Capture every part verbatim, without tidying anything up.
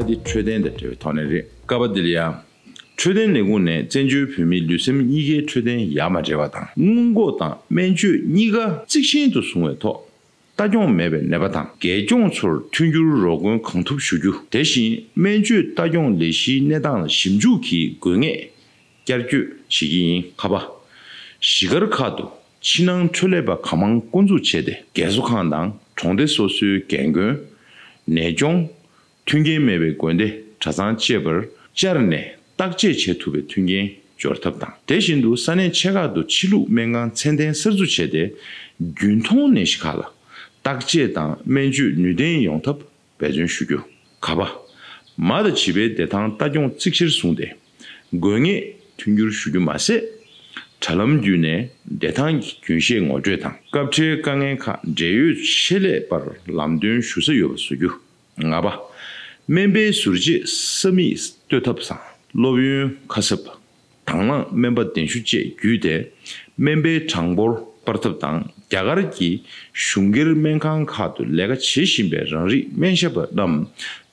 ད་འདི་འཕྲོད་བསྟེན་དང་འབྲེལ་བའི་ཐོག་ནས་རེད། ཀ་པ་དེ་ལ་ཡ། འཕྲོད་བསྟེན་ལས་ཁུངས་ནས་བཙན་བྱོལ་བོད་མིའི་ལུས་སེམས་གཉིས་ཀའི་འཕྲོད་བསྟེན་ཡར་མ་འཇེབས་པ་དང་། སྔོན་འགོག་དང་སྨན་བཅོས་གཉིས་ཀ་གཙིགས་ཆེན་དུ་བཟུང་བའི་ཐོག་ལྟ་སྐྱོང་མེད་པའི་ནད་པ་དང་རྒས་གྱོང་ཚོར་མཐུན་འགྱུར་རོགས་མགོན་གང་ཐུབ་ཞུ་རྒྱུ། དེ་བཞིན་སྨན་བཅོས་ལྟ་སྐྱོང་ལས་གཞིའི་གནས་སྟངས་ལ་ཞིབ་འཇུག་གིས་དགོས་ངེས་བསྐྱར་བཅོས་བྱེད་ཀྱི་ཡིན། ཁ་པ། གཞིས་སྒར་ཁག་ཏུ་ཕྱི་ནང་འཕྲོད་ལས་པ་གང་མང་བསྐོ་འཛུགས་བྱས་ཏེ། རྒས་གསོ་ཁང་དང་གྲོང་སྡེ་སོ་སོའི་རྒན་རྒོན། ནད་གཅོང་། མཐུན་རྐྱེན་མེད་པའི་དགོན་སྡེ་གྲྭ་ཚང་བཅས་པར་བཅར་ནས་བརྟག་དཔྱད་བྱེད་ཐུབ་པའི་མཐུན་རྐྱེན་སྦྱོར་ཐབས་དང་། དེ་བཞིན་དུ་ས་གནས་ཆེ་ཁག་ཏུ་ཕྱི་ལུགས་སྨན་ཁང་ཚད་ལྡན་གསར་འཛུགས་བྱས་ཏེ། རྒྱུན་མཐོང་ནད་གཞི་ཁག་ལ་བརྟག་དཔྱད་དང་སྨན་བཅོས་ནུས་ལྡན་ཡོང་ཐབས་འབད་བརྩོན་ཞུ་རྒྱུ། ཁ་པ། མ་དང་བྱིས་པའི་བདེ་ཐང་ལྟ་སྐྱོང་གཙིགས་ཆེར་བཟུང་སྟེ། དགོས་ངེས་མཐུན་འགྱུར་ཞུ་རྒྱུ་མ་ཟད། དྲ་ལམ་བརྒྱུད་ནས་བདེ་ཐང་གི་རྒྱུན་ཤེས་ངོ་སྤྲོད་དང་། སྐབས་འཕྲལ་དཀའ་ངལ་ཁག་འབྲེལ་ཡོད་ཆེད་ལས་པར་ལམ་སྟོན་ཞུ་ས་ཡོད་པ་བཟོ་རྒྱུ། ལྔ་པ། སྨན་པའི་ཟུར་བཅད་ས་མིག་གཏོད་ཐབས་དང་། སློབ་ཡོན་ཁ་གསབ། དང་བླངས་སྨན་པ་གདན་ཞུ་བཅས་བརྒྱུད་དེ། སྨན་པའི་གྲངས་འབོར་སྤར་ཐབས་དང་། རྒྱ་གར་གྱི་གཞུང་སྒེར་སྨན་ཁང་ཁག་ཏུ་ལས་ཀ་བྱེད་བཞིན་པའི་རང་རིགས་སྨན་ཞབས་པ་རྣམས་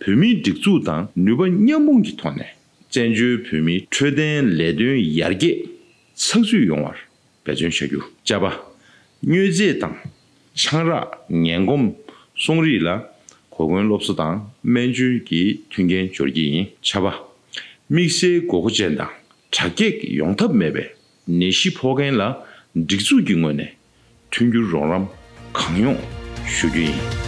བོད་མིའི་སྒྲིག་འཛུགས་དང་ནུས་པ་མཉམ་སྤུངས་ཀྱི་ཐོག་ནས། བཙན་བྱོལ་བོད་མིའི་འཕྲོད་བསྟེན་ལས་དོན་ཡར་རྒྱས་ཚགས་ཚུད་ཡོང་བར་འབད་བརྩོན་བྱ་རྒྱུ། ཅ་པ། མྱོས་རྫས་དང་ཆང་རག་ངན་གོམས་གསུང་རིགས་ལ་གོ་སྐོན་སློབ་གསོ་དང་སྨན་བཅོས་ཀྱི་མཐུན་རྐྱེན་སྦྱོར་གྱི་ཡིན། ཆ་པ། དམིགས་བསལ་དགོས་མཁོ་ཅན་དང་དྲག་སྐྱེད་ཡོང་ཐབས་མེད་པའི་ནད་གཞི་ཕོག་མཁན་ལ་སྒྲིག་འཛུགས་ཀྱི་ངོས་ནས་མཐུན་འགྱུར་རོགས་རམ་གང་ཡོང་ཞུ་རྒྱུ་ཡིན།